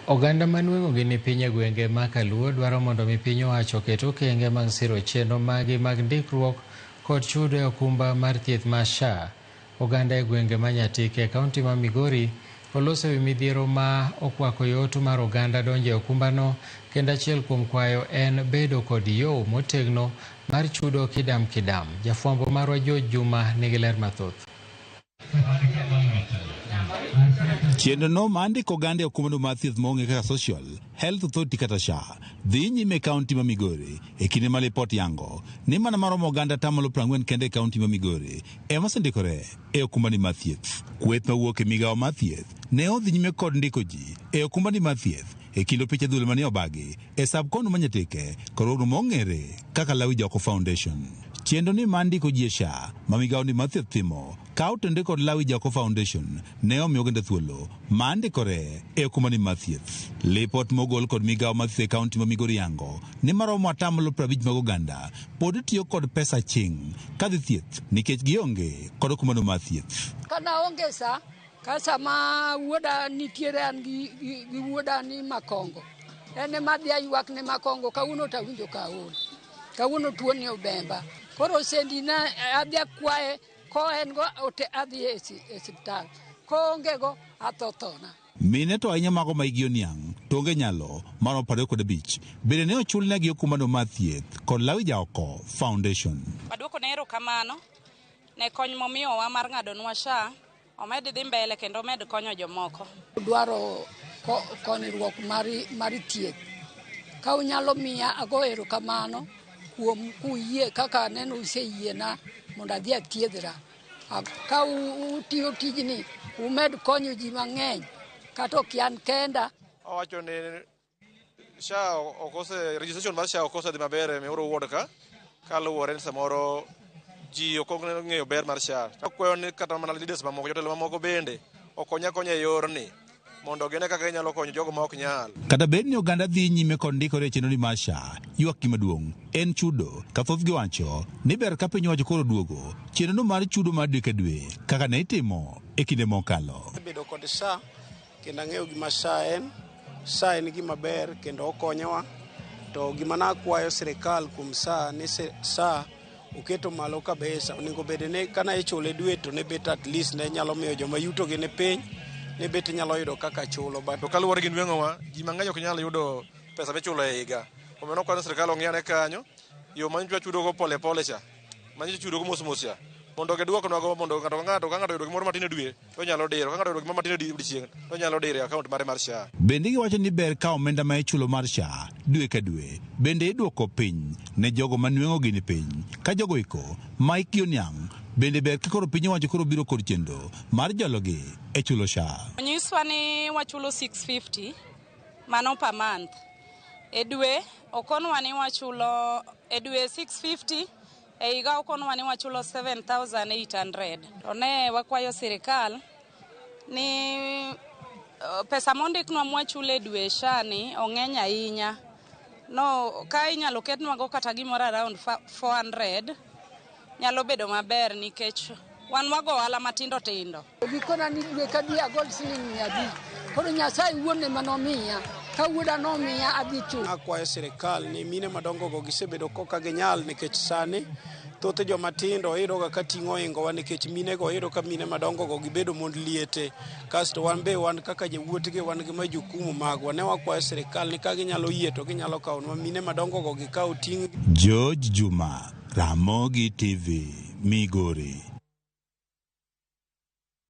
Oganda manweng'ogi ni piny e gwenge ma Kaluo dwaro mondo mi piny owacho oket okenge mag siro chenro magi mag ndikruok kod chudo e okumba mar thieth mar SHA. Oganda e gwenge ma Nyatike e kaunti ma Migori oloso ewi midhiero ma okwako yot mar oganda donjo e okumbano kendo achiel kuom kwayo en bedo kod yo motegno mar chudo kidam kidam. Jafwambo marwa George Juma nigi ler mathoth. Chenrono mar ndiko oganda e okumbano mar thieth maong'e kaka Social Health Authority kata SHA dhi nyime e kaunti ma Migori e kinde ma lipot yango ni mana maromo oganda 40% kende e kaunti ma Migori ema osendikore e okumbani mar thieth. Kweth mawuok e migawo mar thieth ne odhi nyime kod ndiko ji e okumbani mar thieth e kind opich adhula manie obagi e sub-county ma Nyatike kod riwruok mong'ere kaka Lawi Joko Foundation. Chenro ni mar ndiko ji e SHA ma migawo ni mar thieth timo ka otenore kod Lawi Joko Foundation ne omiyo oganda thuolo mar ndikore e okumbani mar thieth. Lipot mogol kod migawo mar thieth e kaunti ma Migori yango ni maromo 50% mag oganda pod tiyo kod pesa aching' kadhi thieth nikech gionge kod okumbano mar thieth. Kana onge sa, ka sama wuoda nitiere an gi wuoda ni Makongo. En ema adhi aywak ne Makongo, kawuono to awinjo ka aol. Kawuono tuo ni obemba. Koro sendi na adhi akwaye ko en go ote adhi e osiptal. Koonge go atho thona. Mine to ahinya mago ma higi oniang' to onge nyalo maromo 25 bende ne ochulnegi okumbano mar thieth kod Lawi Jaoko Foundation. Waduoko ne erokamano ne kony momiyowa mar ng'adonwa SHA, omed dhi mbele kendo omed konyo jomoko. Dwaro konyruok mar thieth. Ka unyalo miya ago erokamano kuom kuyie kaka aneno useyiena mondo adhi athiedhra. Ka utiyo tijni umed konyo ji mang'eny kata ok an kenda. Owacho ni SHA okose registration mar SHA okose dhi maber e Mioro ward ka kaluwore ni samoro ji ok ong'eyo ber mar SHA. Akwayo ni kata mana leaders mamoko, jotelo mamoko bende okony akonya e yorni mondo gine kaka ginyalo konyo jogo ma ok nyal. Kata bed ni oganda dhi nyime kod ndikore e chenro ni mar SHA, ywak gi maduong' en chudo ka thothgi wacho ni ber ka piny owacho koro duogo chenro mar chudo mar dwe ka dwe kaka ne itimo e kinde mokalo. Bedo kod SHA kendo ang'eyo gima SHA en. SHA en gima ber kendo okonyowa. To gima nakwayo sirikal kuom SHA ni SHA oketo malo kabisa. Onego bed ni kana ichule dwe to ne bet at least ne nyalo miyo joma yutogi ni piny ne bet nyalo yudo kaka chulo. To kaluwore gi nweng'owa, ji mang'eny ok nyal yudo pesa michulo e higa. Omiyo nokwayo ni sirikal ong'i ane kanyo yo ma nyocha chudogo pole pole cha, ma nyocha chudogo mos mos cha, mondo giduoknwago mondo ng'ato ka ng'ato ka ng'ato oyudo gimoro matin e dwe to onyalo diro, ka ng'ato oyudo gimoro matin e odiechieng' to onyalo diro e akaont mare mar SHA. Bende giwacho ni ber ka omenda ma ichulo mar SHA dwe ka dwe bende idwoko piny ne jogo ma nweng'ogi ni piny ka jogo eko ma hikgi oniang' bende ber ka koro piny owacho koro biro kod chenro mar jologi e chulo SHA. Onyiswa ni wachulo 650 mano per month. E dwe okonwa ni wachulo e dwe 650 e higa okonwa ni wachulo 7800. To ne wakwayo sirikal ni pesa mondiknwa mwachulo e dwe SHA ni ong'eny ahinya. No ka inyalo ketnwago kata gimoro around 400 nyalo bedo maber nikech wan wago ohala matindo tindo. Gikona ni dwe ka dwe agol siling 500. Koro Nyasaye wuon ema nomiya. Ka wuoda nomiya adhi chulo. Akwayo sirikal ni mine madongo go gisebedo koka ginyal nikech sani thoth joma tindo iyudo ka ting'o ohingowa nikech mine go iyudo ka mine madongo go gibedo mond liete. Kasto wan be wan kaka jowuotgi wan gi majukumu magwa. Ne wakwayo sirikal ni ka ginyalo yie to ginyalo kawonwa mine madongo go gikaw ting'. George Juma, Ramogi TV, Migori.